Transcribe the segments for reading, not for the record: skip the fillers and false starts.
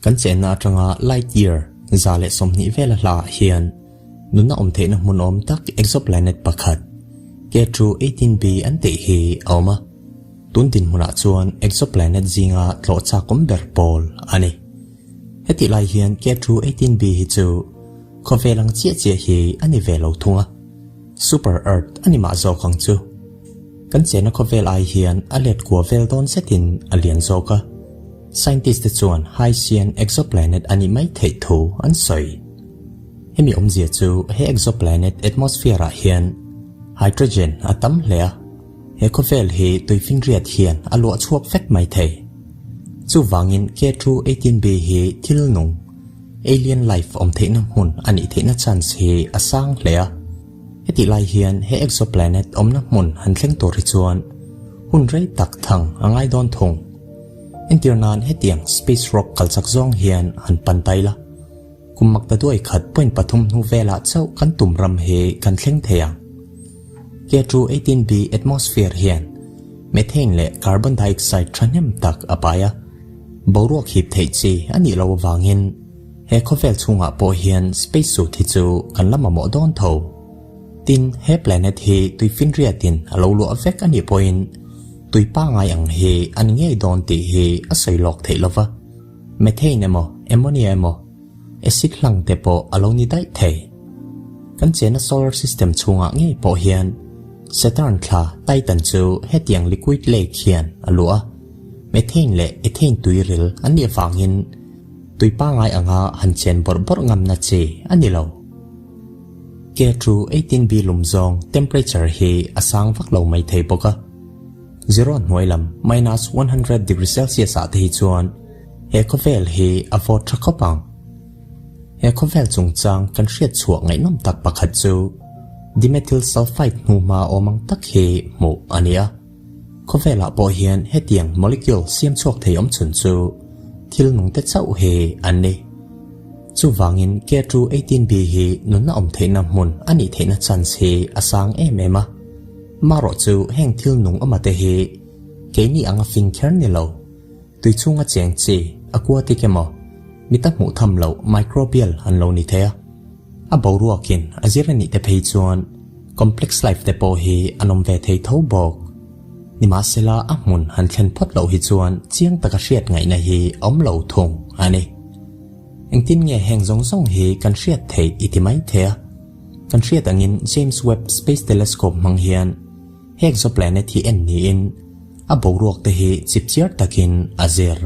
Kan chenna atanga light year 120 vela hlaah hian nunna awm theihna hmun awm tak exoplanet pakhat, K2 18b an tih hi a awm a. Tun dinhmunah chuan exoplanet zinga tlawh chak awm ber pawl a ni. Hetih lai hian K2 18b hi chu khawvel ang chiah chiah hi a ni ve lo thung a, Super Earth a ni mah zawk ang chu. Kan chenna khawvel ai hian a let kua vel dawn zetin a lian zawk a. Scientist te chuan Hycean exoplanet a nih mai theih thu an sawi. Hemi awmzia chu he exoplanet atmosphere ah hian hydrogen a tam hle a, he khawvel hi tuifinriat hian a luah chhuak vek mai thei. Chuvangin K2 18b hi thil nung, alien life awm theihna hmun a nih theihna chance hi a sang hle a. Hetih lai hian he exoplanet awmna hmun han thleng tur hi chuan hun rei tak thang a ngai dawn thung. Entir nan hetiang space rock kal chak zawng hian han pan tai la. Kum makta duai khat point pathum hnu velah chauh kan tum ram hi kan thleng thei ang. K2 18b atmosphere hian methane leh carbon dioxide thahnem tak a pai a, boruak hip theih chi a nih loh avangin he khawvel chhungah pawh hian space suit hi chu kan la mamawh dawn tho. Tin, he planet hi tuifinriatin a lo luah vek a nih pawhin tui pangngai ang hi a ni ngei dawn tih hi a sawi lawk theih lova. Methane emaw, ammonia emaw, acid hlang te pawh a lo ni daih thei. Kan chena solar system chhungah ngei pawh hian Saturn thla Titan chu hetiang liquid lake hian a luah a, methane leh ethane tuiril an nih avangin tui pangngai anga han chen bawrh bawrh ngamna chi a ni lo. K2 18b lum zawng temperature hi a sang vak lo mai thei bawk a. Zero hnuai lam minus 100 degree Celsius ah te hi chuan he khawvel hi a vawt tha khawp ang. He khawvel chungchang kan hriat chhuah ngaihnawm tak pakhat chu dimethyl sulfide hnuhma awm ang tak hi hmuh a ni a. Khawvelah pawh hian hetiang molecule siam chhuak thei awm chhun chu thil nung te chauh hi an ni. Chuvangin K2 18b hi nunna awm theihna hmun a nih theihna chance hi a sang em em a. Marawh chu heng thil nung awma te hi keini anga fing kher ni lo, tui chhunga cheng chi, aquatic emaw, mita hmuh tham loh microbial an lo ni thei a. A boruakin a zir a nih te phei chuan complex life te pawh hi an awm ve thei tho bawk. Nimahsela a hmun han thlen phawt loh hi chuan chiang taka hriat ngaihna hi a awm lo thung a ni. Engtin nge heng zawng zawng hi kan hriat theih i ti mai thei a? Kan hriat angin James Webb Space Telescope hmang hian he exoplanet hi en niin a boruak te hi chipchiar takin a zir.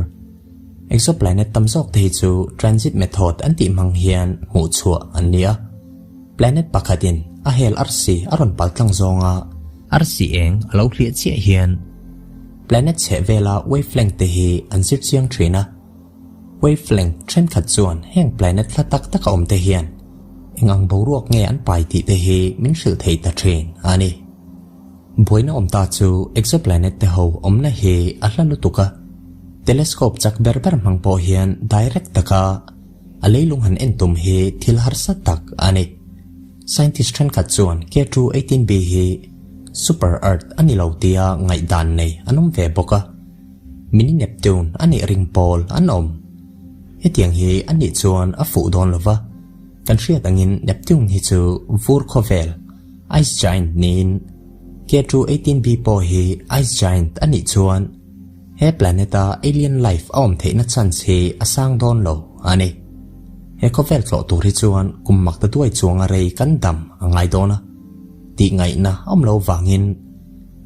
Exoplanet tam zawk te hi chu transit method an tih hmang hian hmuh chhuah an ni a. Planet pakhatin a hel arsi a rawn pal tlang zawnga arsi eng a lo hliah chiah hian planet chheh vela wavelength te hi an zir chiang thin a. Wavelength thenkhat chuan heng planet hla tak taka awm te hian eng ang boruak nge an pai tih te hi min hrilh thei ta thin a ni. Buaina awm ta chu exoplanet te ho awmna hi a hla lutuk a, telescope chak ber ber hmang pawh hian direct taka a leilung han en tum hi thil harsa tak a ni. Scientist thenkhat chuan K2 18b hi super earth a ni lo tia ngaihdan nei an awm ve bawk a, Mini Neptune a nih ring pawl an awm. Hetiang hi a nih chuan a fuh dawn lo va, kan hriat angin Neptune hi chu vur khawvel, ice giant, niin K2 18b pawh hi ice giant a nih chuan he planet-a alien life a awm theihna chance hi a sang dawn lo a ni. He khawvel tlawh tur hi chuan kum makta duai chuanga rei kan dam a ngai dawn a, tih ngaihna a awm lo vangin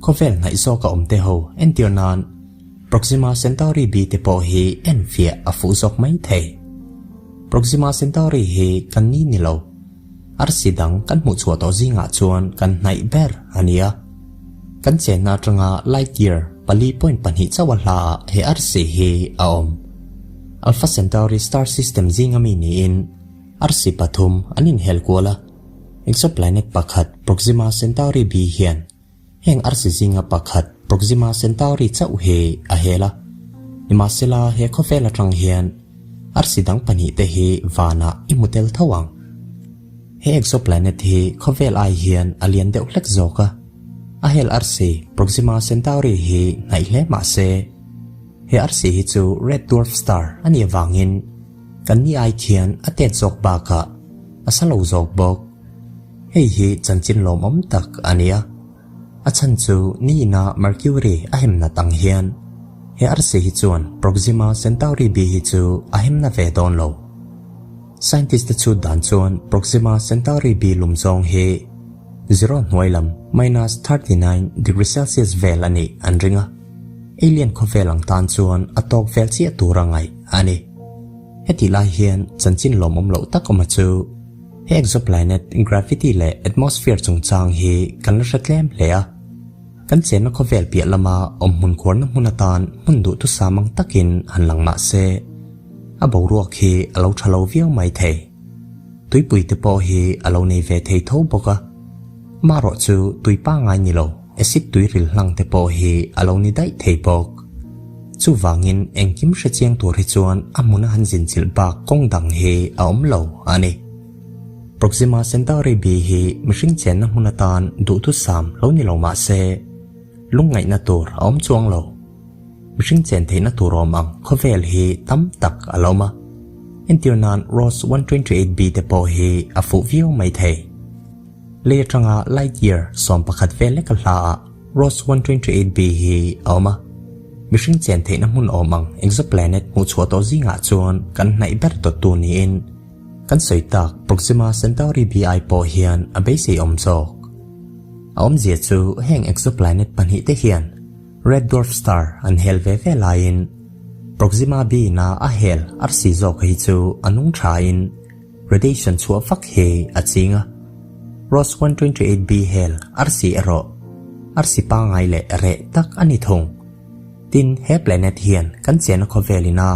Khawvel hnaih zawka awm te ho entir nan Proxima Centauri b te pawh hi enfiah a fuh zawk mai thei. Proxima Centauri hi kan ni ni lo. Arsi dang kan hmuh chhuah tawh zingah chuan kan hnaih ber a ni a. Kan chenna atanga light year 4.2 chauh a hlaah he arsi hi a awm. Alpha Centauri star system zinga mi niin arsi pathum an inhel kual a. Exoplanet pakhat Proxima Centauri b hian heng arsi zinga pakhat Proxima Centauri chauh hi a hel a. Nimahsela he khawvel atang hian arsi dang pahnih te hi vanah i hmu tel tho ang. He exoplanet hi khawvel ai hian a lian deuh hlek zawk a. A hel arsi Proxima Centauri hi hnaih hle mah se, he arsi hi chu red dwarf star a nih avangin. Kan ni ai khian a tet zawk bakah a sa lo zawk bawk. Hei hi chanchin lawmawm tak a ni a. A chhan chu niina Mercury a hemna tang hian he arsi hi chuan Proxima Centauri b hi chu a hemna ve dawn lo. Scientist te chhut dan chuan Proxima Centauri b lum zawng hi zero hnuai lam minus 39 degree Celsius vel a nih an ring a. Alien khawvel ang tan chuan a tawk vel chiah tur a ngaih a ni. Hetih lai hian chanchin lawmawm loh tak awma chu he exoplanet gravity leh atmosphere chungchang hi kan la hre tlem hle a. Kan chenna khawvel piah lama awm hmun khuarna hmun atan hmun duhthusam ang takin han lang mah se, a boruak hi a lo tha lo viau mai thei. Tuipui te pawh hi a lo nei ve thei tho bawk a. Amaherawh chu tui pangngai ni lo, acid tui ril hlang te pawh hi a lo ni daih thei bawk. Chuvangin engkim hre chiang tur hi chuan a hmuna han zinchilh bak kawng dang hi a awm lo a ni. Proxima Centauri b hi mihring chenna hmun atan duhthusam lo ni lo mah se, lungngaihna tur a awm chuang lo. Mihring chen theihna tur awm ang khawvel hi tam tak a lo awm a. Entir nan Ross 128b te pawh hi a fuh viau mai thei. Lei atanga light year 11 vel leka hlaah Ross 128b hi a awm a. Mihring chen theihna hmun awm ang exoplanet hmuhchhuah tawh zingah chuan kan hnaih ber dawttu niin kan sawi tak Proxima Centauri b ai pawh hian a beisei awm zawk. A awmzia chu heng exoplanet pahnihte hian Red Dwarf Star an hel ve ve laiin Proxima b na a hel arsi zawk hi chu a nung thain radiation chhuah vak hi a ching a. Ross 128 b hel arsi erawh arsi pangngai leh reh tak a ni thung. Tin, he planet hian kan chenna khawvelin a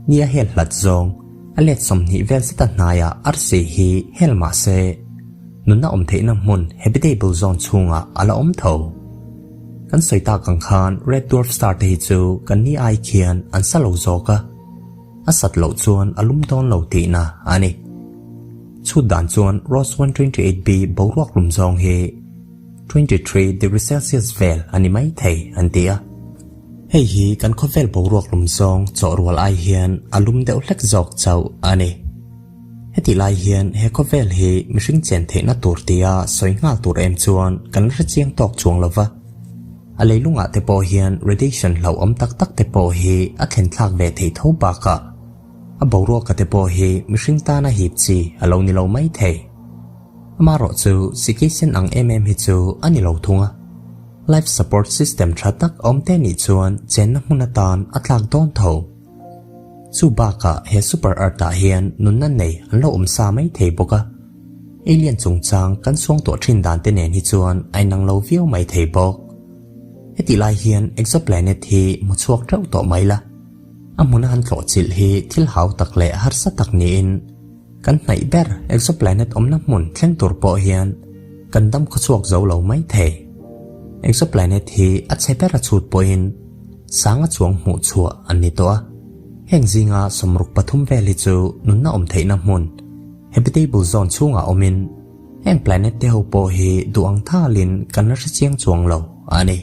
ni a hel hlat zawng a let 20 vel zeta hnaiah arsi hi hel mah se nunna awm theihna hmun habitable zone chhungah a la awm tho. Kan sawi tak ang khan Red Dwarf Star te hi chu kan ni ai khian an sa lo zawk a, a sat loh chuan a lum dawn lo tihna a ni. Chhut dan chuan Ross 128b boruak lum zawng hi 23 degree Celsius vel a ni mai thei an ti a. Hei hi kan khawvel boruak lum zawng chawh rual ai hian a lum deuh hlek zawk chauh a ni. Hetih lai hian he khawvel hi mihring chen theihna tur tia sawi nghal tur em chuan kan la hre chiang tawk chuang lo va. A leilungah te pawh hian radiation hlauhawm tak tak te pawh hi a thlen thlak ve theih tho bakah a boruaka te pawh hi mihring tana hip chi a lo ni lo mai thei. Amaherawh chu sikisen ang em em hi chu a ni lo thung a. Life support system tha tak awm te nih chuan chenna hmun atan a tlak dawn tho. Chu bakah he Super Earth ah hian nunna nei an lo awm sa mai thei bawk a, alien chungchang kan suang tawh thin dan te nen hi chuan a inang lo viau mai thei bawk. Hetih lai hian exoplanet hi hmu chhuak teuh tawh mai la, a hmuna han tlawh chilh hi thil hau tak leh harsa tak niin kan hnaih ber exoplanet awmna hmun thleng tur pawh hian kan dam khawchhuak zo lo mai thei. Exoplanet hi a chhe ber a chhut pawhin Sanga chuang hmuh chhuah an ni tawh a, heng zinga 63 vel hi chu nunna awm theihna hmun, habitable zone chhungah awmin heng planet te ho pawh hi duh ang thalin kan la hre chiang chuang lo a ni.